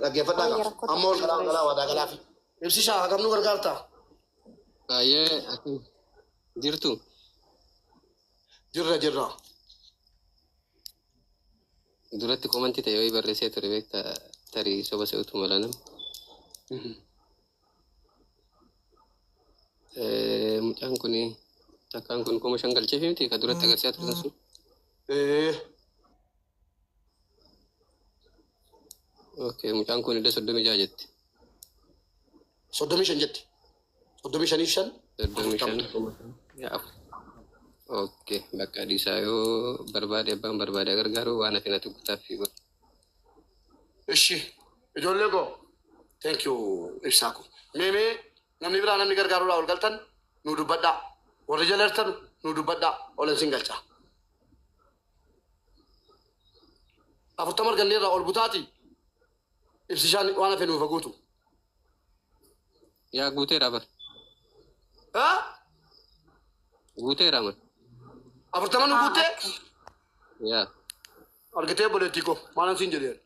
Dhaggeeffadhaa Baay'ee gaa. rakkoo Amma tokko ol hin galaa jiru ol galaa ishii. waadaa galaafi. Ibsishaa hagam nu gargaarta? Baay'ee akkam jirtu. Jirra jirra. Duratti komantii ta'e wayii barreessee ture beekta tarii soba se'utu mala nam. Mucaan kun takkaan kun 5000 galcheefi miti ka duratti agarsiisaa turtan sun. Ee. Okay, mucaan kun illee 36 jetti. 35 jetti. 35f 5 35 40. 5000. Yaa afur. Okay, bakka dhiisaa yoo barbaade abbaan barbaade gargaaru waan hafe natti gutaaf godhu. Ishi ijoollee koo thank you ibsaa koo. Mee mee namni biraa namni gargaaruudhaa ol galtan nuu dubbadhaa. Warri jala jirtan nuu dubbadhaa olan sin galcha. 40 arganneerraa ol butaati ibsishaan waan hafe nuuf haa guutu. Yaa guuteera bar. Haa? Guuteera man. 40 nu Haa guuttee? akka. Yaa. Argitee obboleettii koo maalan siin jedheen.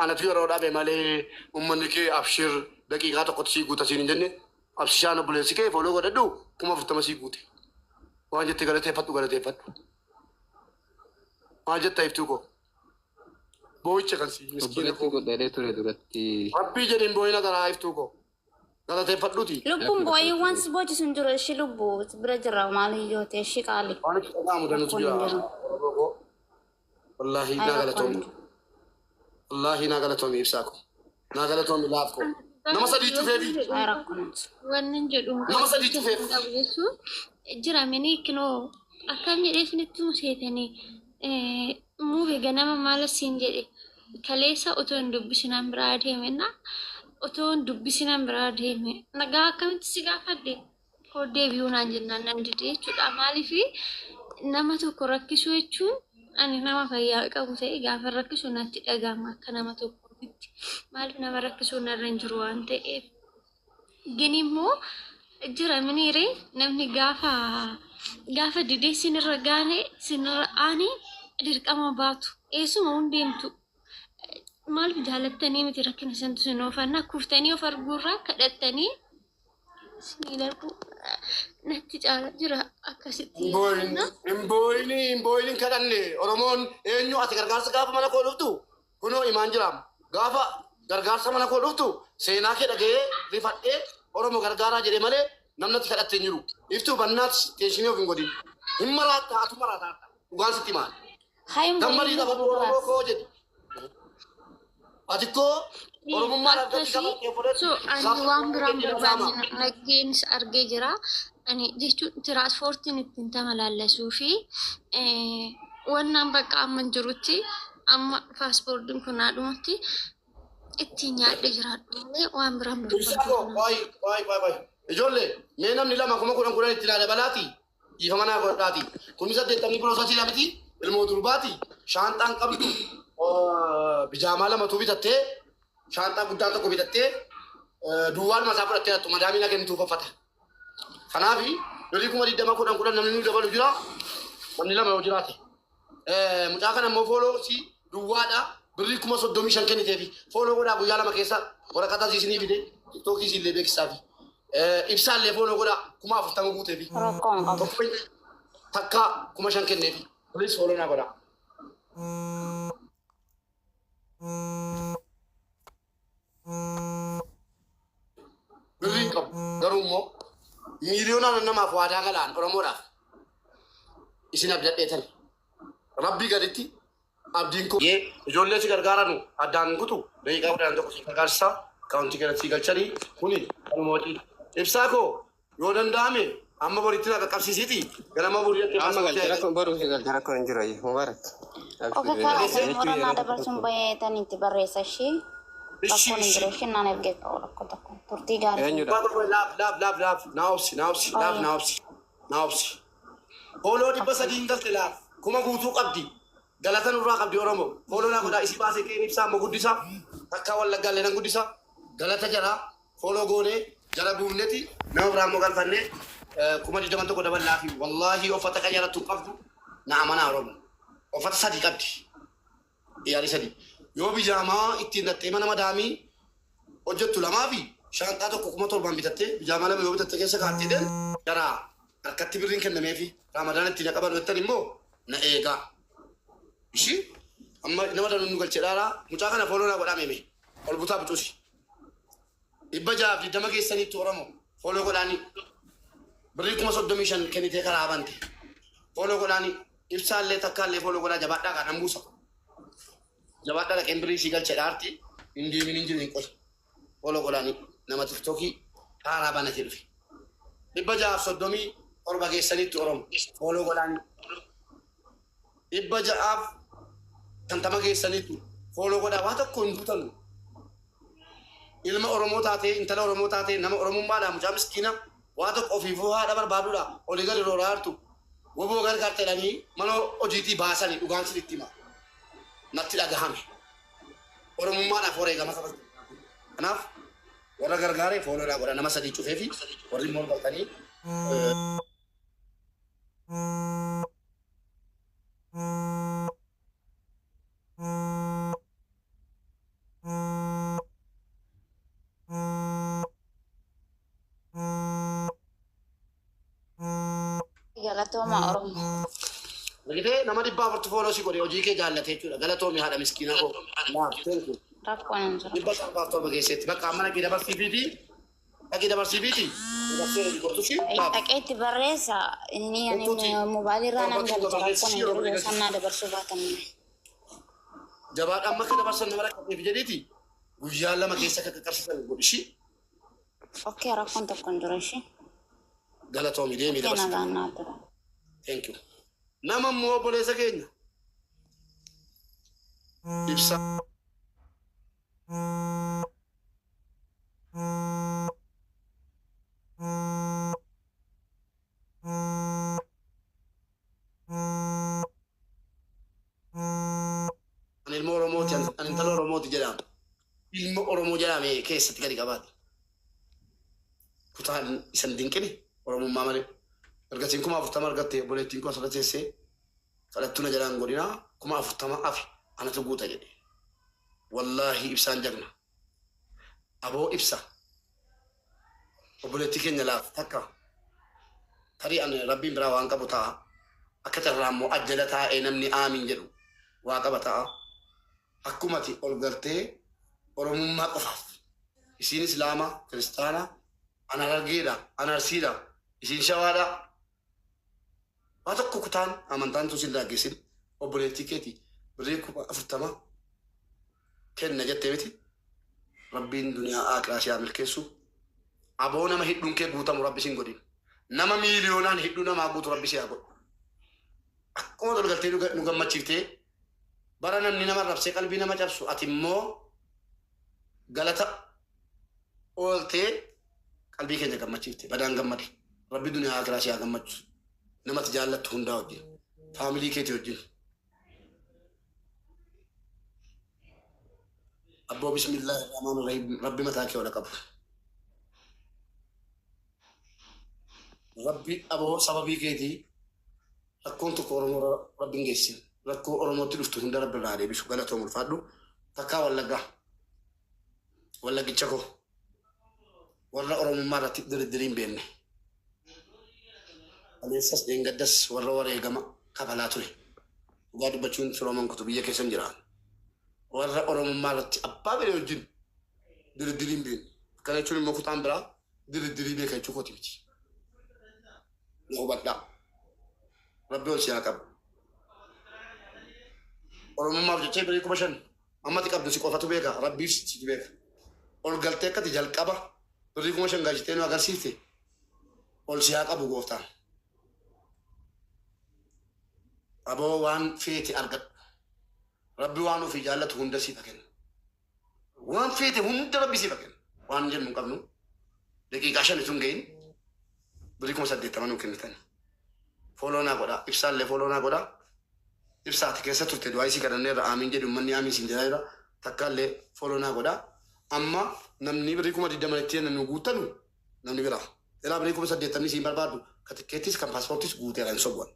Anatu yeroo dhabe malee uummanni kee abshir daqiiqaa tokkotti sii guuta siin hin jenne. Absishaan obboleessi kee follow godhadhu 40,000 sii guute. Waan jette galateeffadhu galateeffadhu. Maal jetta iftuu koo? Boo'icha kan sii miskiina Obboleettii koo. godhadhee ture duratti. Rabbii jedhin boo'ina garaa iftuu koo. Galateeffadhuuti. Lubbuun boo'ii waan si boochisu hin jiru ishii lubbu bira jira maal yoo ta'e ishii qaali. Waan itti dhaga'amu danuutu Rakkoon hin jira. jiru. Oromoo koo. Wallaahi Ay naa rakkoon hin galatoomi. jiru. Wallaahi naa galatoomi ibsaa koo. Naa galatoomi laaf koo. Nama sadii cufeefi. Ay rakkoon hin jiru. Wannan jedhu hin Nama qabu sadii jecha cufeef. hin qabu jechuun jira mini kinoo akkam jedhee isinitti museetanii muube ganama maal siin jedhe kaleessa otoo hin dubbisinaan biraa deemenna otoo hin dubbisinaan biraa deeme nagaa akkamitti si gaafadhe koo deebi'uu naan jennaan nan dide jechuudha maaliif nama tokko rakkisuu jechuun ani nama fayyaa qabu ta'e gaafa rakkisu natti dhaga'ama akka nama tokkootitti maaliif nama rakkisuu narra hin jiru waan ta'eef. Gin immoo jira miniire namni gaafa gaafa didee sinirra gaane sinirra aane dirqama baatu eessuma hundeemtu maaliif jaalattanii miti rakkina santu sin oofanna kuftanii of arguurraa kadhattanii sinii darbu natti caala jira akkasitti Hin boo'in, yaadna. hin boo'in, hin boo'in hin kadhanne. Oromoon eenyu ati gargaarsa gaafa mana koo dhuftu kunoo imaan jiraam. Gaafa gargaarsa mana koo dhuftu seenaa kee dhaga'ee rifadhee Oromo gargaaraa jedhe malee namni ati kadhatte hin jiru. Iftuu bannaat tension of hin godhin. Hin maraatta atu maraataa dhugaan sitti maal. Hayin Gammadii boo'in taphadhu lubbuu Oromoo kalaas. koo jedhi. Ati koo Oromummaadhaaf gatii Akkasii kafaltee fudhadhu. so ani Gaafa waan biraan kee barbaanne saama. naggeenis argee jira. Ani jechuun tiraanspoortiin ittiin tamalaallasuu fi wannaan bakka amma hin jirutti amma paaspoortiin kun haadhumatti ittiin nyaadhee jiraadhu malee waan biraan Ibsaa barbaadu koo kana. qoy qoy qoy qoy. Ijoollee mee namni lama 10,000 10 itti naa dabalaati. Dhiifama naa godhaati. Kumni saddeettamni piroosasii miti ilmoo durbaati. Shaanxaan qabdu bijaamaa lamatu bitattee shaanxaa guddaa tokko bitattee duwwaan masaa fudhattee hattu madaamiin akka inni uffata. Kanaaf birrii 20,000 10 10 namni nu dabalu jira. Namni lama yoo jiraate. Mucaa kana immoo follow si duwwaadha. Birrii 35,000 kenniteefi follow godhaa guyyaa lama keessa waraqata isinii fide tiktookii isiillee beeksisaafi. Ibsaallee follow godhaa 40,000 guuteefi. Rakkoo hin qabu. Tokko takka 5,000 kenneefi. Please follow naa godhaa. Birrii hin qabu. Garuu immoo miiliyoonaan namaaf waadaa galaan Oromoodhaaf isin abdadheetan. Rabbii gaditti abdiin koo. Ijoollee si gargaaranu addaan hin kutu daqiiqaa 10 tokko si gargaarsa akkaawuntii kanatti si galchanii kuni kanuma wajjin. Ibsaa koo yoo danda'ame amma boritti na qaqqabsiisiiti ganama borii akka Amma galche paaspoortii rakkoon boruu si galche rakkoon hin jiru ayyee Mubarak. Oke Abshir kalaas jechuun warra yeroo naa tokko dabarsuun tokko. bahee tan itti barreessa ishii Ishi rakkoon hin jiru ishi. ishiin naan ergee qabu rakkoo tokko turtii gaarii siin Eenyudha? Laaf laaf laaf laaf naa obsi naa obsi laaf Oye naa obsi naa obsi. Follow 300 hin galte laaf kuma guutuu qabdi. Galata nurraa qabdi Oromo. Follow naa godhaa isii baasee keen ibsaa amma guddisaa. Takkaa wallaggaa illee nan guddisaa. Galata jaraa follow goonee jara buufneti nama biraa immoo galfannee 20,000 tokko daballaafi. Wallaahi uffata qayyarattu hin qabdu na amanaa Oromo. Uffata sadii qabdi. Iyaarii sadii. Yoo bijaamaa ittiin dhattee mana madaamii hojjettu lamaa fi shaanxaa tokko 7,000 bitattee bijaamaa lama yoo bitatte keessa kaa'attee deemte jaraa harkatti birriin kennameefi Ramadaan ittiin haqaban jettan immoo na eegaa. Ishii amma nama danuu nu galchee dhaaraa mucaa kana fooloo naa godhaa meeme ol butaa bucuusi. 620 keessaniitti Oromoo fooloo godhaanii birrii 35,000 kennitee karaa bante fooloo godhaanii ibsaallee takkaallee fooloo godhaa jabaadhaa kaa nan buusa. Jabaadhaa dhaqeen birrii sii galchee dhaarti hin deemin hin jiru hin qosa. Follow godhaani nama tiktokii haaraa banatee dhufe. 637 geessaniitti Oromo follow godhaani. 650 geessaniitti follow godhaa waa tokko hin duutanu. Ilma Oromoo taatee intala Oromoo taatee nama Oromummaadhaa mucaa miskiina waa tokko ofiifuu haadha barbaaduudha olii gadi rooraa jirtu woboo gargaarte jedhanii mana hojiitii baasanii dhugaan sinitti hima. Natti dhagahame. Oromummaadhaaf wareegama saba Kanaaf warra gargaare fooloo naa godha nama sadii cufee fi warri immoo galtanii Galatooma Oromoo. Argitee nama dhibba afurtu fooloo si godhe hojii kee jaallatee jechuudha. Galatoomi haadha miskiinaa koo. Laaf thank you. Rakkoon hin jiru. 707 geesseetti. Bakka amma dhaqii dabarsiifiiti. Dhaqii dabarsiifiiti. Dabarsee hojii gortushi. Laaf. Dhaqee itti barreessa inni ani Tokkooti. moobaayilii irraa nan Torbatti galcha rakkoon barreessi hin yeroo jiru yoo barreessi. isaan naa dabarsuu baatan. Jabaadha amma akka dabarsan nama rakkateef jedhiiti. Guyyaa lama keessa akka qaqqabsiisan godhishi. Okay rakkoon tokko hin jiru ishee. Galatoomi deemii Okay dabarsi. nagaan naa tura. Thank you. Nama immoo obboleessa keenya. Ibsa. Ani ilma Oromooti, ani intala Oromooti jedhama. Ilma Oromoo jedhame keessatti gadi qabaate. Kutaan isan dinqine Oromummaa malee. Ergasiin 40,000 argatte obboleettiin koo asirra teessee kadhattuu na jalaan godinaa 40,000 afe anatu guuta jedhe. Wallaahi ibsaan jagna. Aboo ibsa. Obboleettii keenya laaf takka. Tarii ani rabbiin biraa waan qabu ta'a. Akka carraa immoo ajjala taa'ee namni aamiin jedhu waa qaba ta'a. Akkumati ol galtee Oromummaa qofaaf. Isiin Islaama, Kiristaana, an Harargeedha, an Arsiidha, isiin Shawaadha. Waa tokko kutaan amantaan tun sin daaggeessin obboleettii keeti birrii 40,000 kenna jettee miti. Rabbiin duniyaa aakiraa si haa milkeessu. Aboo nama hidhuun kee guutamu rabbi sin godhin. Nama miiliyoonaan hidhuu namaa guutu rabbi si haa godhu. Akkuma ol galtee nu gammachiiftee bara namni nama arrabsee qalbii nama cabsu ati immoo galata ooltee qalbii keenya gammachiifte badaan gammade. Rabbi duniyaa aakiraa si haa gammachiisu. Nama ati jaallattu hundaa wajjin. Faamilii keetii wajjin. Abboo bismillaahi rahmaan rahiim rabbi mataa kee ola qabu. Rabbi aboo sababii keetii rakkoon tokko Oromoo rabbi hin geessin. Rakkoo Oromootti dhuftu hunda rabbi irraa deebisu galatoom ulfaadhu. Takkaa Wallaggaa. Wallaggicha koo. Warra Oromummaa irratti diridirii hin beekne. Kaleessas dheengaddas warra wareegama kafalaa ture. Dhugaa dubbachuun firooman kutu biyya keessan jira. Warra Oromummaa irratti abbaa fedhe wajjin diridirii hin beekne. Akkana jechuun immoo kutaan biraa diridirii beeka jechuu kooti miti. Na hubadhaa. Rabbi ol si haa qabu. Oromummaaf jecha birrii 5,000 ammati qabdu si qofatu beeka. Rabbiif situ beeka. Ol galtee akkati jalqaba birrii 5,000 galchitee nu agarsiifte ol si haa qabu gooftaan. Aboo waan feete argadhu. Rabbi waan ofii jaallatu hunda siif haa kennu. Waan feete hunda rabbi siif haa kennu. Waan jennu hin qabnu. Daqiiqaa shan utuu hin gahin birrii 80,000 nuu kennitan. Fooloo naa godhaa. Ibsaallee fooloo naa godhaa. Ibsaati keessa turte du'aa isii kadhanneerra aamiin jedhi uummanni aamiin siin jedhaa jira. Takkaallee fooloo naa godhaa. Amma namni birrii 20,000 itti kennan nu guuttanu namni biraa. Ilaa birrii 80,000 siin barbaaddu ka tikkeettis kan paaspoortis guuteera hin sobu'an.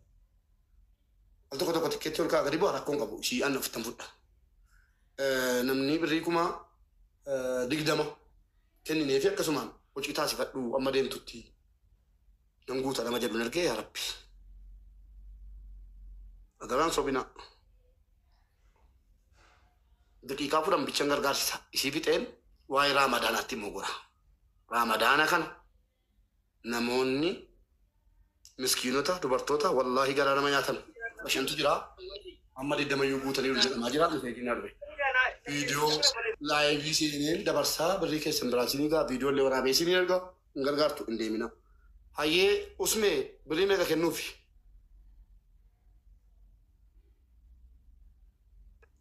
Al tokko tokko tikkeetti ol ka'a gadi bu'a rakkoon qabu ishii an ofittan fudha. Namni birrii 20,000 Kennineefi akkasumaan hojii taasifadhu amma deemtutti. Nan guuta nama jedhu argee yaa Rabbi. Agaraan sobinaa. Daqiiqaa 10 bichan gargaarsisa. Isii fixeen waa'ee Raamadaanaatti immoo gora. Raamadaana kana namoonni miskiinota dubartoota wallaahi garaa nama nyaatan shantu jira. Amma digdamayyuu guutaniiru jedhamaa jira. Mifeetiin darbe. Viidiyoo laayivii seeneen dabarsaa birrii keessan biraan sinii gaa viidiyoo illee waraabee sinii erga hin gargaartu hin deemina. Hayyee usmee birrii meeqa kennuufi?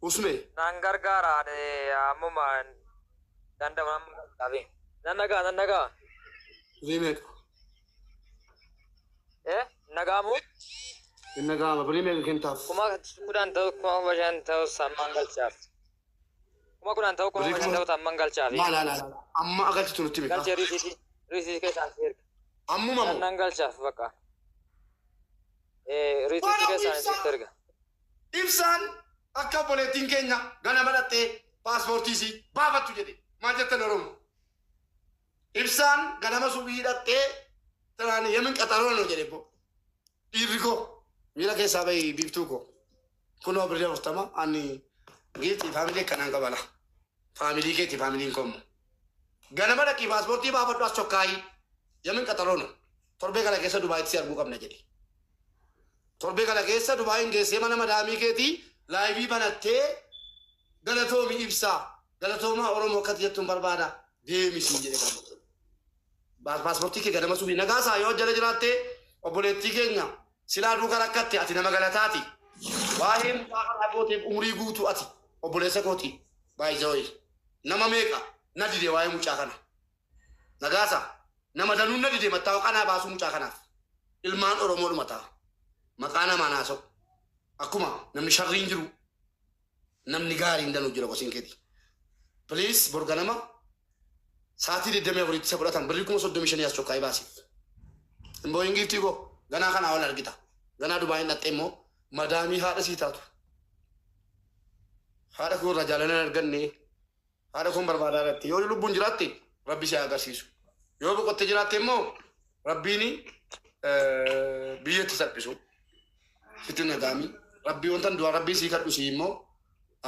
Usme. Nan gargaara ani ammuma danda'u nan qabe. Nan nagaa nan nagaa. Birrii meeqa? Eh nagaamu Hin nagaama birrii meeqa kennitaaf? 10,000 ta'u 5,000 ta'u sammaan galchaaf. 10,000 ta'u Birrii 5,000 kuma ta'u sammaan galchaafi. Laa laa laa laa. Amma agarsiistu nutti himi kaa. Galchee riisiitii riisiitii keessaan si erga. Ammuma Nan moo? nan galchaaf bakka. Eh riisiitii Bara keessaan ibsaa. sitti erga. Ibsaan akka obboleettiin keenya ganama dhaqxee paaspoortii isii baafattu jedhe. Maal jettan Oromo? Ibsaan ganama subii dhaqxee tanaan yemin qaxaroo no jedhe bo. Dhiirri koo miira keessaa bahi biiftuu koo. Kunoo birrii 40 ani giiftii faamilii akkanaan qabala. Faamilii keeti faamiliin koo immoo. Ganama dhaqii paaspoortii baafadhu as chokkaayii. Yemin qaxaroo no. Torbee kana keessa Dubaayitti si arguu qabna jedhe. Torbee kana keessa Dubaayin geessee mana madaamii keetii laayivii banattee galatoomi ibsaa galatoomaa Oromoo akkati jettuun barbaada deemi siin jedhe qaba. Paaspoortii kee ganama subii nagaasaa yoo jala jiraatte obboleettii keenya silaa duuka rakkatte ati nama galataati. Waa'ee mucaa kanaa gooteef umurii guutuu ati obboleessa kooti by the way nama meeqa na dide waa'ee mucaa kana. Nagaasa nama danuun na dide mattaawaqaa naa baasuu mucaa kanaaf. Ilmaan Oromoo dhumataa. Maqaa namaan haasa'u. Akkuma namni sharriin jiru namni gaariin danuu jira gosiin keeti. Please bor ganama sa'aatii 24tti isa fudhatan birrii 35,000 as chokkaa'ee baasiif. Hin boo'in giiftii koo ganaa kanaa ol argita. Ganaa Dubaayin dhaqxee immoo madaamii haadha sii taatu. Haadha koo irraa jaalala hin arganne Haadha koon barbaadaa irratti yoo lubbuun jiraatte rabbi si haa agarsiisu. Yoo boqotte jiraatte immoo rabbiin biyyatti salphisu. Sitti hin dhaga'ami. Rabbii wanta du'aa rabbii sii kadhu sii immoo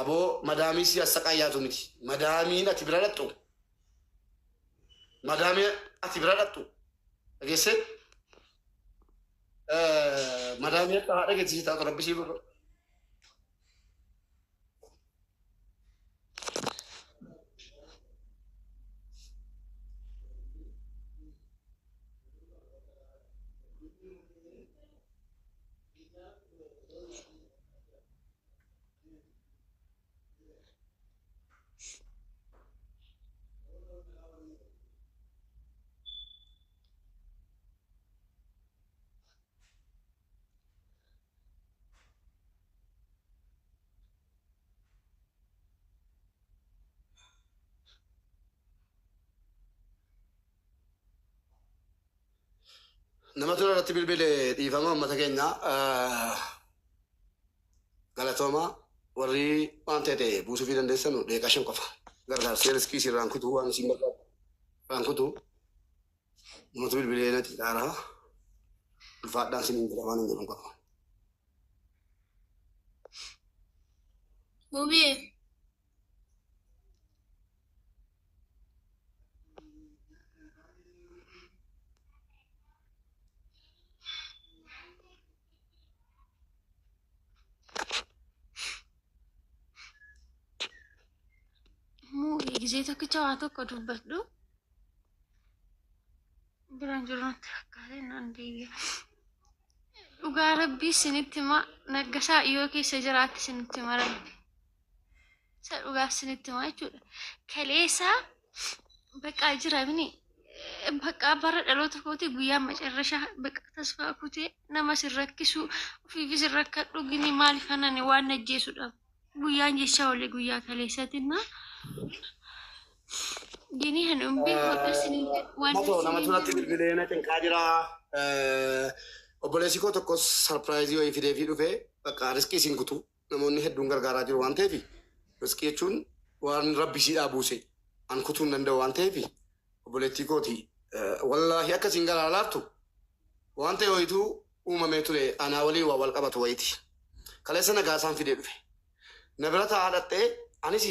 aboo madaamii si assaqaayyaatu miti. Madaamiin ati bira dhaqxu. Madaamii ati bira dhaqxu. Dhageessee? Madaamii akka haadha keetti sii taatu rabbi sii godhu. Nama tura irratti bilbile dhiifama uummata keenya galatooma warri waan ta'e ta'e buusuufii dandeessanu deeqaa 5 qofa gargaarsi riskii isin irraan kutuu waan isin barbaadu irraan kutuu namatu bilbilee natti dhaaraa ulfaadhaan isiniin jira waan hin jedhu hin qabu. Mubee. Mubee gisee tokkicha waa tokko dubbadhu. Biraan jiru natti fakkaate naan deebi'a. Dhugaa rabbii isinitti hima naggasaa yoo keessa jiraatte isinitti hima rabbi. Isa dhugaa isinitti hima jechuudha. Kaleessa baqaa jira mini baqaa bara dhaloota kooti guyyaa macarrashaa baqa tasfaa kutee nama sin rakkisu ofiifis hin rakkadhu gini maaliif anani waan ajjeesudha. Guyyaan jecha oole guyyaa kaleessatinna. Gini han umbii hodha sinin waan Matoo namatu sinin natti bilbilee na cinqaa jira. Obboleessi koo tokkos sarpiraayizii wayii fideefii dhufe bakka riskii isin kutu namoonni hedduun gargaaraa jiru waan ta'eef riskii jechuun waan rabbi siidhaa buuse an kutuu hin danda'u waan ta'eef Obboleettii kooti. Wallaahi akkasiin garaa laaftu waan ta'e wayituu uumamee ture anaa waliin waa wal qabatu wayiiti. Kaleessa nagaa isaan fidee dhufe. Na bira taa'aa dhaqxee anis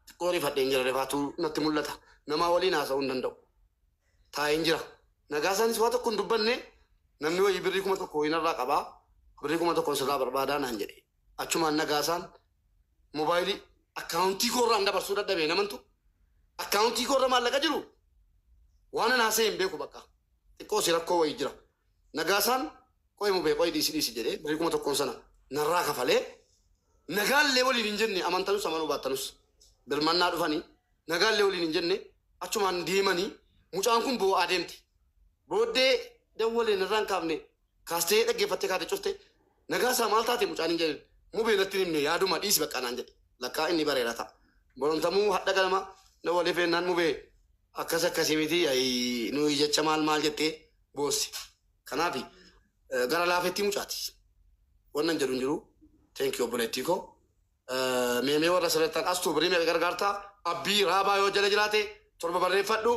xiqqoo rifadheen jira rifaatuu natti mul'ata. Namaa waliin haasa'uu hin danda'u. Taa'een jira. Nagaa isaanis waa tokko hin dubbanne namni wayii birrii 1000 wayii narraa qabaa birrii 1000 sirraa barbaadaa naan jedhe. Achumaan nagaa isaan moobaayilii akkaawuntii koorraan dabarsuu dadhabee namantu akkaawuntii koorra maallaqa jiru waan an haasa'e hin beeku bakka. Xiqqoo si rakkoo wayii jira. Nagaasaan qoyi mubee qoyi dhiisi dhiisi jedhee birrii 1000n sana narraa kafalee nagaallee waliin hin jenne amantanus amanuu baattanus birmannaa dhufanii nagaallee waliin hin jenne achumaan deemanii mucaan kun boo'aa deemte. Booddee dawwalee narraa hin kaafne kaastee dhaggeeffattee kaate cufte Nagaasaa maal taate mucaan hin jedhin mubee natti hin himne yaaduma dhiisi bakka naan jedhe lakkaa inni bareera ta'a. Boromtamuu hadha ganama dawwalee feennaan mubee akkas akkasii miti ayii nuyi jecha maal maal jettee boossi. Kanaaf gara laafettii mucaati. Wannan jedhu hin jiru. Thank you obboleettii koo. Mee mee warra asirrattan astuu birrii meeqa gargaarta? Abbii raabaa yoo jala jiraate torba barreeffadhu.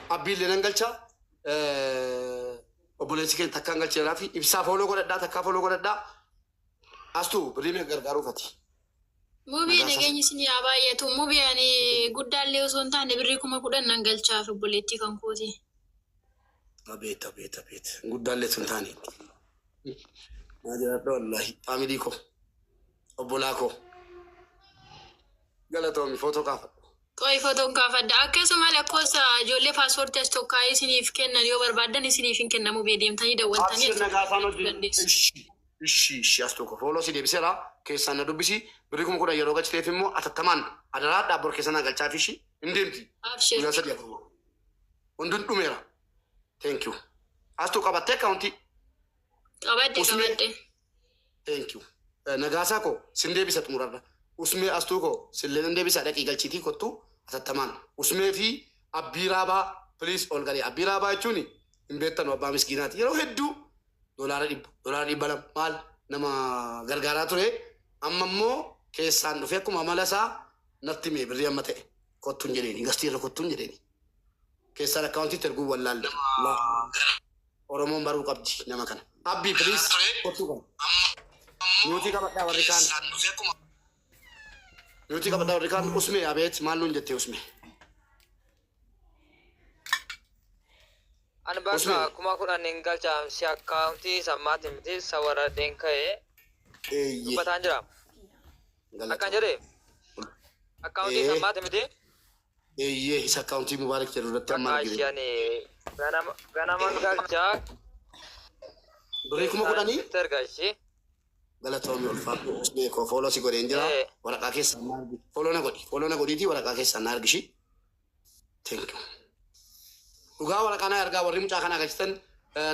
Abbii illee nan galcha. Obboleessi keenya takkaan galcheeraa fi ibsaa fooloo godhadhaa takkaa fooloo godhadhaa. Astuu birrii meeqa gargaaruuf ati? Mubii Nagaa nageenyi isin yaa baay'atu. Mubii ani guddaallee osoo hin taane birrii 10,000 nan galchaaf obboleettii kan kooti. Abeet abeet abeet guddaallee sun taane. Naa jiraadha wallaahi faamilii koo obbolaa koo galatoomi footoo kaafadhu. Qoy fotoon kaafadha. Akkasuma lakkoofsa ijoollee paaspoortii as tokkaa'ee isiniif kennan yoo barbaaddan isiniif hin kennamu bee deemtanii dawwaltanii Abshir as nagaa isaan tokko hojii. dandeessu. Ishi ishi ishi as tokko fooloo si deebiseera keessaan na dubbisi birrii 10,000 yeroo galchiteef immoo atattamaan adaraa dhaabbor keessa naa galchaaf ishi hin deemti Abshir. guyyaa sadii afur booda. Hundun dhumeera. Thank you. Astuu qabattee akkaawuntii. Qabadhe Usmee. qabadhe. Thank you. Nagaasaa koo sin deebisa xumurarra. Usmee astuu koo sillee nan deebisa dhaqii galchiitii kottu atattamaan. Usmee fi Abbii Raabaa please ol galee. Abbii Raabaa jechuun hin beektanu abbaa miskiinaati. Yeroo hedduu $100 $200 maal nama gargaaraa ture. Amma immoo keessaan dhufee akkuma amala isaa natti hime birrii amma ta'e kottuun jedheeni gastii irra kottuun jedheeni. Keessaan akkaawuntiitti erguu wallaalle. Oromoon baruu qabdi nama kana. Abbii please kottuu kana. Nuutii qabadhaa warri kaan. Nuutii qabadhaa warri kaan usmee abeet maal nuun jettee usmee. Ani bakka Usmee. 10,000 hin galcha si akkaawuntii sammaati miti isa warradheen ka'e Eeyyee. dubbataan jira. Akkan jedhe akkaawuntii sammaati miti. Eeyyee isa akkaawuntii Mubaarak jedhu irratti amma Bakka argine. ishee ani ganama ganaman galcha Birrii kuma keessaan kudhanii sitti erga ishee. galatoomi ulfaadhu usmee koo fooloo si godheen jira waraqaa keessaan na argi fooloo na godhi fooloo na godhiitii waraqaa keessaan na argishi. Thank you. Dhugaa waraqaa naa ergaa warri mucaa kana agarsiisan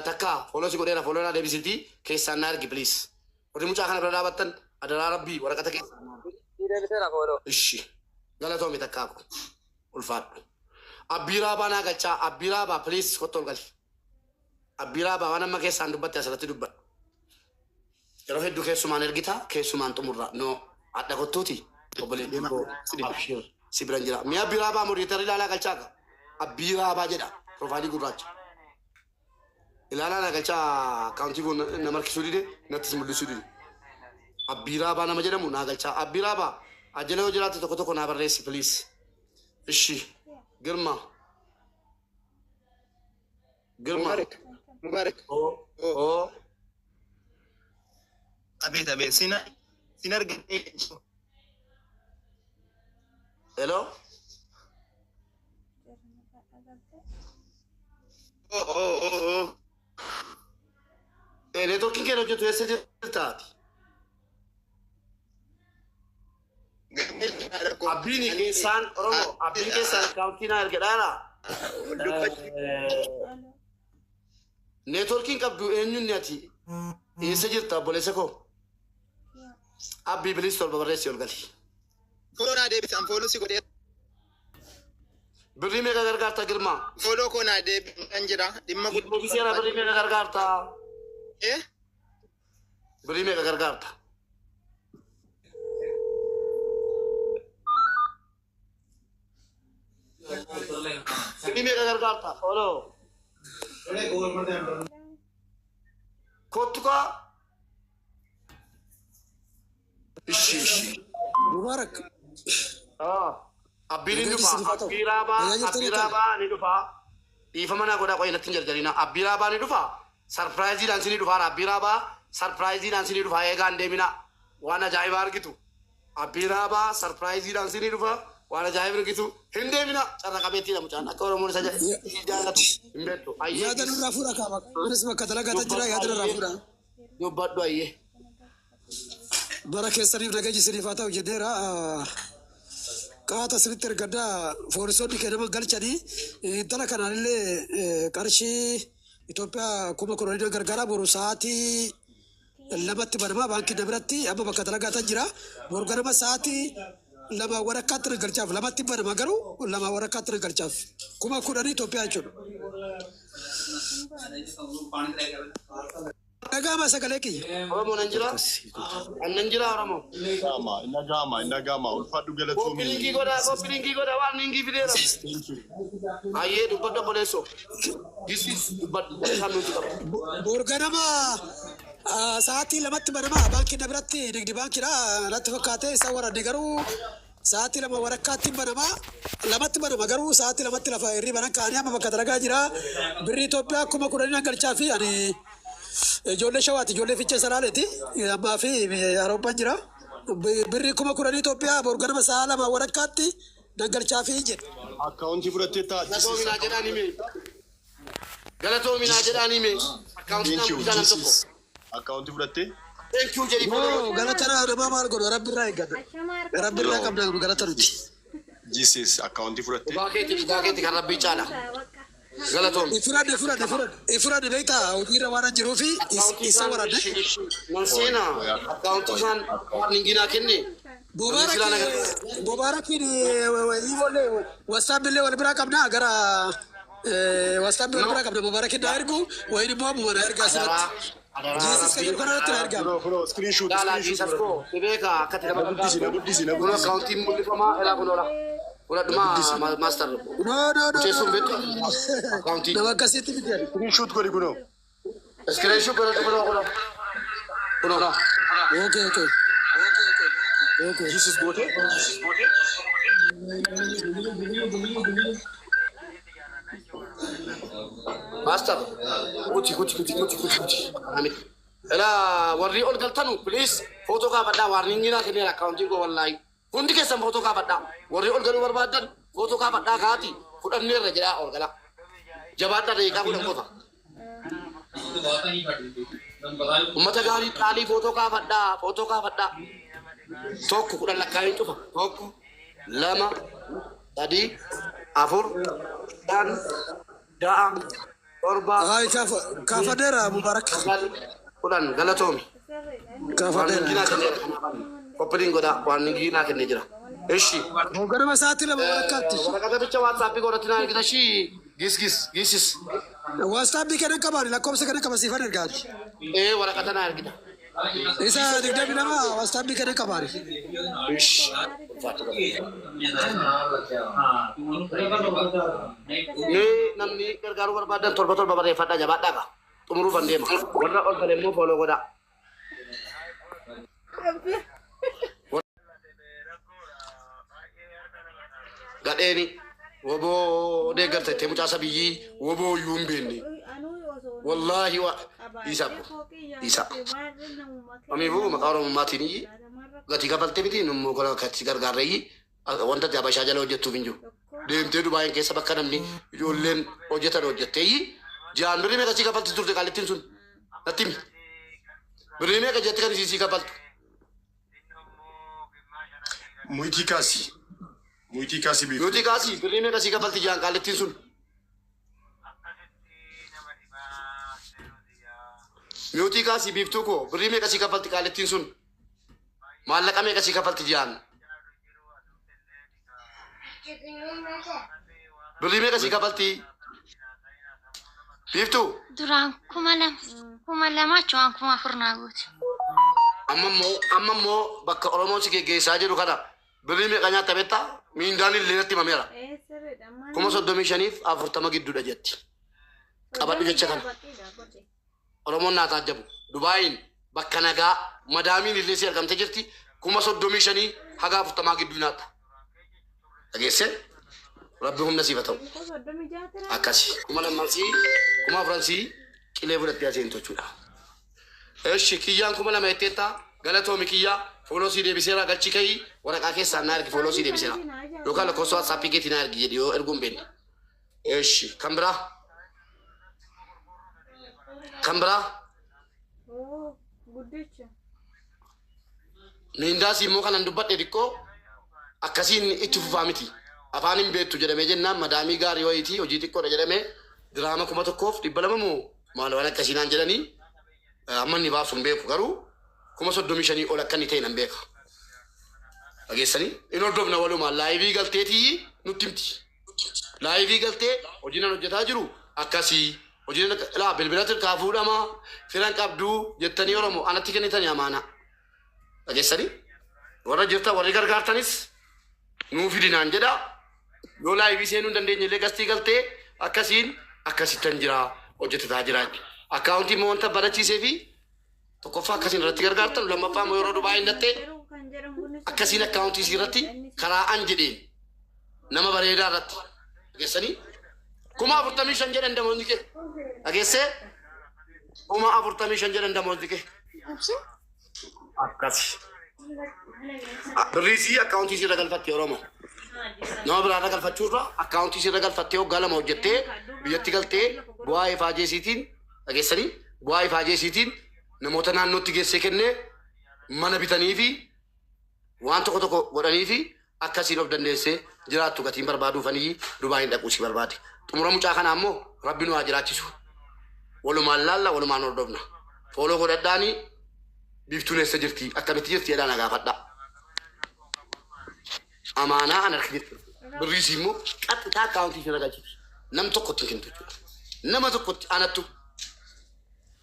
takka fooloo si godheera fooloo naa deebisiitii keessaan na argi please. Warri mucaa kana bira dhaabattan adaraa rabbii waraqata keessaan na argi. Sii deebiseera fooloo. Ishi galatoomi takkaa ko ulfaadhu. Abbii raabaa naa galchaa abbii raabaa please kottu ol gali. Abbii raabaa waan amma keessaan dubbatte asirratti dubbadhu. Yeroo hedduu keessumaan ergita keessumaan xumurra no hadha kottuuti obboleettii koo abshir si biran jira. Mee abbii raabaa moderator ilaalaa galchaa ka abbii raabaa jedha profaayilii gurraacha. Ilaalaa naa galchaa akkaawuntii kun na markisuu dide nattis mul'isuu dide. Abbii raabaa nama jedhamu naa galchaa abbii raabaa ajjala yoo jiraatte tokko tokko naa barreessi please. Ishi girma girma Mubarak. Mubarak. oo oo Abeet abeet sin sin argine. Hello. Oo oo oo oo. Neetworkiin kee hojjetu eessa jirta ati? Abbiin keessaan Oromoo abbiin keessaan akkaawuntii naa erge dhaala. Neetworkiin qabdu eenyuun ati? Eessa jirta obboleessa koo? Abbii bilis torba barreessi ol gali. Foloo naa deebisi an foloo si godhee. Birrii meeqa gargaarta Girmaa? Foloo koo naa deebisi kan jira dhimma Deebiseera birrii meeqa gargaarta? Eh? Birrii meeqa gargaarta? Birrii meeqa gargaarta? Follow. Kottu kaa. Ishi ishi. Mubaarak. Abbiin ni Nagaa dhufa. isiniif haa ta'u. Abbii raabaa, Nagaa jirtanii abbii akkam? raabaa ni dhufa. Dhiifama naa godhaa qoyee natti hin jarjarina. Abbii raabaa ni dhufa. Sarpiraayiziidhaan sinii dhufa. Abbii raabaa sarpiraayiziidhaan sinii dhufa. Eegaa hin deemina. Waan ajaa'ibaa argitu. Abbii raabaa sarpiraayiziidhaan sinii dhufa. Waan ajaa'iba argitu. Hin deemina. Carra qabeettiidha mucaan. Akka Oromoon isa jaallatu hin beektu. Ayyee. Yaada nurraa fuudha kaaba. Anis bakka dalagaatan jira yaada nurraa fuudha. Dubbadhu ayyee. Bara keessaniif nageenyi isiniif haa ta'u jenneera. Qaata isinitti ergaddaa foolisoonni kennaman galchanii intala kanaan illee qarshii Itoophiyaa 10,000 gargaara boru sa'aatii 2tti banamaa baankii na biratti amma bakka dalagaatan jira. Boru ganama sa'aatii 2:15tti na galchaaf 2tti banama garuu 2:15tti na galchaaf 10,000 Itoophiyaa jechuudha. Dhaga'ama sagalee kiyya. Oromoo nan jira. Nan jira Oromoo. Nagama, nagama, nagama. Ulfaadhu Copy link galatoomii. godhaa, copy link godhaa waan linkii fideera. Thank you. Ayyee dubbadhu obboleessoo. Gisis dubbadhu isaan nuti qaba. Boru ganama sa'aatii 2tti banama baankii na biratti nigdi baankiidha natti fakkaate isaan waranne garuu sa'aatii 2:15tti banama 2tti banama garuu sa'aatii 2tti lafa hirriba nan ka'anii amma bakka dalagaa jira birrii Itoophiyaa 10,000 nan galchaa fi ani ijoollee shawaati ijoollee fichee salaaleeti ammaa fi Awurooppaan jira birrii 10,000 Itoophiyaa boru ganama sa'a 2:15tti nan galchaa fi jedhe. Akkaawuntii fudhattee ta'a. Galatoominaa jedhaan hime. Galatoominaa jedhaan hime. Akkaawuntii Thank you. naan nam tokko. Jesus. Akkaawuntii fudhattee. Thank you jedhi. Yoo galata namaa maal godhu rabbi irraa eegganna rabbi irraa qabna galata nuti. Jesus. Akkaawuntii fudhattee. Dhugaa keeti dhugaa keeti kan rabbii caala. Galatoomi. Ifuraan ifuraan ifuraan ifuraan beektaa hojiirra waan jiruufi isa waranne. Nan seena akkaawuntii isaan warningii naa kenne. Mubaarakiin iibollee wasaapillee wal biraa qabna gara wasaapii wal biraa qabna Mubaarakiin naa ergu wayin immoo ammuma naa ergaa asirratti. Jesus kan jedhu kanarratti naa ergaa. Bro, bro, screenshot, Laalaa screenshot. Jesus koo si beeka akkatti nama Na guddisi, na guddisi, na Kun guddisi. akkaawuntiin mul'ifamaa elaa kun oola. Fudhadhumaa master. No no no. Teessuun beektu akkaawuntii. Nama akkasitti miti. Screenshot godhi kunoo. Screenshot godhadhu kunoo kunoo. Kunoo. Okay. Jesus goote. Master. Kuti kuti kuti kuti kuti kuti. Ami. Elaa warri ol galtanu please footoo kaafadhaa warningii naa kenneera akkaawuntiin koo wallaahi. Hundi keessan footoo kaafadhaa. Warri ol galuu barbaadan footoo kaafadhaa kaati fudhanneerra jedhaa ol galaa. Jabaadhaa daqiiqaa 10 qofa. Uummata gaarii qaalii footoo kaafadhaa footoo kaafadhaa. Tokko 10 lakkaa'een cufa. Tokko lama sadii afur shan ja'a torba Ay kaafadheera Mubaarak. 9 10 galatoomi. Warningii Kaafadheera. naa kennee copy link godhaa warningii naa kennee jira. Ishi. Ganama sa'aatii 2:15tti. Waraqata bicha waatsaappii godhatti naa ergita shii gis gis gisis. Wasaapii kana qabaani lakkoofsa kana qaba siifan ergaani. Ee waraqata naa ergita. Isa 22 wasaapii kana qabaani. Ishi. Ulfaatu Mee namni gargaaruu barbaadan torba torba barreeffadhaa jabaadhaa qa. Xumuruufan deema. Warra ol gale immoo follow godhaa. Gadheeni woboo deeggarta ittee mucaa sabiyyii woboo iyyuu hin beekne. Wallaahi wa isa isa. Amiifuu maqaa Oromummaatiin iyyi gatii kafaltee miti immoo kana akkatti gargaarra iyyi wanta ati Habashaa jala hojjettuuf hin jiru. Deemtee Dubaayin keessa bakka namni ijoolleen hojjetan hojjettee iyyi ji'aan birrii meeqa sii kafalti turte qaalittiin sun natti himi. Birrii meeqa jetti kan isii sii kafaltu. Muyitii kaasi. Muyitii kaasi beektu. Nuti kaasii birrii meeqa sii kafalti ji'aan qaalittiin sun. Mute kaasii biiftuu koo birrii meeqa sii kafalti qaalittiin sun. Maallaqa meeqa sii kafalti ji'aan. Birrii meeqa sii kafalti? Biiftuu. Duraan 2,000 2,000 achumaan 4,000 naa gooti. Amma immoo bakka Oromoon si geggeessaa jiru kana birrii meeqa nyaatta beektaa? Miindaan illee natti himameera. 35,000 fi 40 gidduudha jetti. Qabadhu jecha kana. Oromoon naa taajjabu. Dubaayin bakka nagaa madaamiin illee si argamte jirti. 35,000 haga 40 gidduu nyaatta. Dhageessee? Rabbi humna siif haa ta'u. Akkasi. 2,000 sii 4,000 sii qilee fudhattee aseen jechuudha. Eshi, kiyyaan 2,000 jetteetta. Galatoomi kiyyaa. Follow sii deebiseera, galchi ka'ii waraqaa keessaan naa ergi, follow sii deebiseera. Yookaan lakkoofsa WhatsAppii keetii naa ergi jedhi yoo erguu hin beekne. Eshi, kan biraa? Kan biraa? Guddicha. Miindaas immoo kanan dubbadhe xiqqoo akkasiin itti fufaa miti. Afaan hin beektu jedhamee jennaan madaamii gaarii wayiitii hojii xiqqoodha jedhamee diraama 1,200 moo maal waan akkasii naan jedhanii, amma inni baasu hin beeku, garuu 35,000 ol akka inni ta'e nan beeka. Dhageessanii? In hordofna walumaan, live galteetii nutti himti. Live galtee hojii nan hojjetaa jiru akkasii, hojii laa bilbila tirkaa fuudhamaa firan qabduu jettanii Oromoo anatti kennitanii amaanaa. Dhageessanii? Warra jirtan, warri gargaartanis nuu fidinaan jedha. Yoo live seenuu hin dandeenye illee gastii galtee akkasiin akkasittan jira, hojjetataa jira. Akkaawuntii immoo wanta barachiisee fi tokkoffaa akkasiin irratti gargaartan, lammaffaa immoo yeroo Dubaay hin dhattee akkasiin akkaawuntii isii irratti karaa an jedheen nama bareedaa irratti, dhageessanii, 45,000 jedhan damoonni kee, dhageessee, 45,000 jedhan damoonni kee akkasi. Birrii isii akkaawuntii isii irra galfatte Oromoo. Nama biraa irra galfachuurra akkaawuntii isii irra galfattee waggaa 2 hojjettee biyyatti galtee bu'aa ifaajee isiitiin, dhageessanii, bu'aa ifaajee isiitiin namoota naannootti geessee kennee mana bitanii fi waan tokko tokko godhanii fi akkasiin of dandeessee jiraattu gatiin barbaaduufanii Dubaayin dhaquu si barbaade. Xumura mucaa kanaa immoo Rabbi nu haa jiraachisu. Walumaan laalla, walumaan hordofna. Follow godhadhaanii, biiftuun eessa jirti, akkamitti jirti jedhaa na gaafadhaa. Amaanaa an harka jirti. Birrii isii immoo qaxxitaa akkaawuntii ishee galchiti. Nam tokkotti hin kennitu jechuudha. Nama tokkotti anattu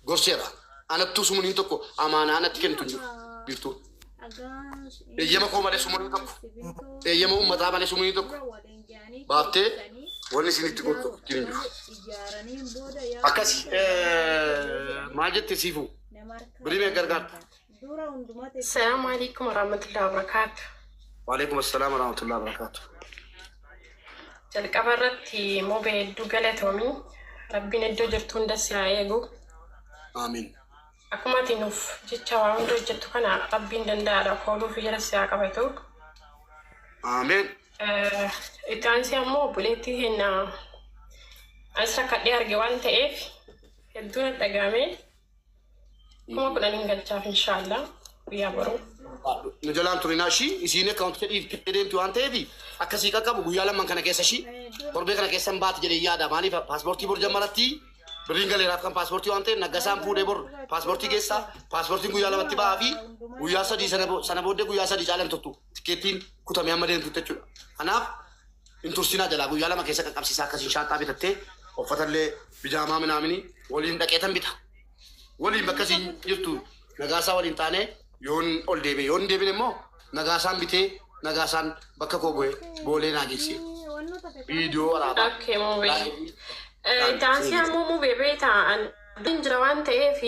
gorseera. Anattu sumuniin tokko amaanaa anatti kennitu hin jiru. Biiftuun. Eeyyama koo malee sumuniin tokko. Eeyyama uummataa malee sumuniin tokko. Baaftee wanni isin itti gortu hin jiru. Akkas maal jette siifu? Birrii meeqa gargaarta? Assalamu alaikum warahmatullahi wabarakatuh. Waalaikum assalaam warahmatullahi wabarakatuh. Jalqaba irratti mobee hedduu galatoomii. Rabbiin iddoo jirtu hunda si haa eegu. Amiin. Akkuma ati nuuf jecha waa hunda hojjettu kana Rabbiin danda'aadha. Kooluu fi jala si haa qabatu. Amiin. Itti aansee ammoo obboleettii keenya anis rakkadhee arge waan ta'eef hedduu na dhagahame. 10,000 galchaaf inshaallah guyyaa boruu. Nu jalaan turinaa, ishii isiin akkaawunticha dhiiftee deemti waan ta'eef akkasii qaqqabu guyyaa lamman kana keessa, ishii torbee kana keessa hin baati jedhee yaada. Maaliif, paaspoortii bor jammaratti birriin galeeraaf kan paaspoortii waan ta'eef naggasaan fuudhee bor paaspoortii keessa, paaspoortiin guyyaa 2tti ba'aa fi guyyaa 3 sana booddee guyyaa 3 caalan turtu tikkeettiin kutamee amma deemtutti jechuudha. Kanaaf hin tursinaa jalaa, guyyaa 2 keessa qaqqabsiisaa. Akkasiin shaanxaa bitattee uffatallee bijaamaa minaamini waliin dhaqeetan bita. Waliin bakka isin jirtu nagaasaa waliin taane yoon ol deebi'e, yoon hin deebine immoo nagaasaan bitee nagaasaan bakka koo bu'ee boolee naa geesse. Viidiyoo waraabaa. Okay, mubee. Itti aansee ammoo mubee beektaa an jira waan ta'eef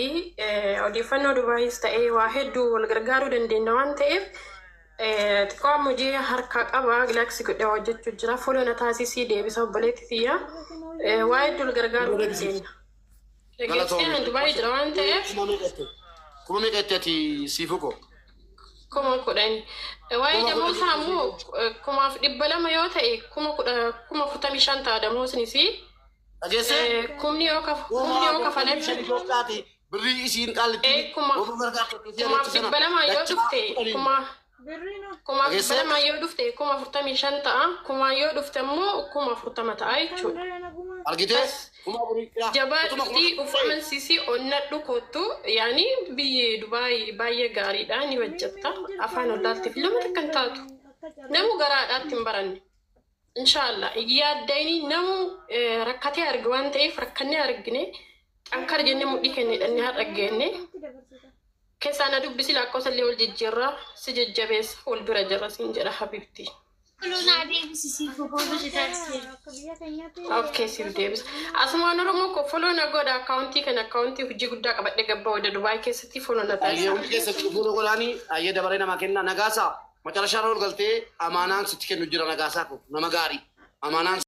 odeeffannoo Dubaayis ta'ee waa hedduu wal gargaaruu dandeenya waan ta'eef xiqqoo amma hojii harkaa qaba, relax godhee hojjechuu jira. Follow na taasisii deebisa obboleetti tiyya. Waa hedduu wal gargaaruu dandeenya. Dhageessee, an Dubaayii jira waan ta'eef. Kuma meeqa itti ati siifuu koo? 10,000. Waa'ee damoosaa ammoo 2,200 yoo ta'e 45,000 ta'a damoosnis. Dhageessee? Kumni yoo kafalame Itoophiyaati birrii isiin qaallitti. 2,200 yoo dhufte 2,200 yoo dhufte 45,000 ta'a. Kumaa yoo dhufte immoo 40,000 ta'a jechuudha. Argitee? 4,000. Jabaadhuuti uf amansiisii onnadhu kottu, yaani biyyi Dubaay baay'ee gaariidha, ni hojjetta, afaan ollaatti fi lama takka hin taatu. Namu garaadhaatti hin baranne. Inshaallah yaaddayni namu rakkatee arge waan ta'eef rakkannee argine xankar jennee mudhii kenne hidhannee har'a geenne. Keessaa na dubbisi, lakkoofsa illee wal jijjiirraa, si jajjabeessa, wal bira jirra siin jedha habibti. Follow naa deebisisi follow si taasise. Okay, siif deebisa. Asumaan Oromoo koo follow na godha akkaawuntii kana, akkaawuntii hojii guddaa qabadhe gabbaa wada Dubaay keessatti follow na Ayyee, taasisa. hundi keessatti fuula godhaanii ayyee dabaree namaa kennaa. Nagaasaa, macarashaa ol galtee amaanaan sitti kennu jira. Nagaasaa ko nama gaarii amaanaan.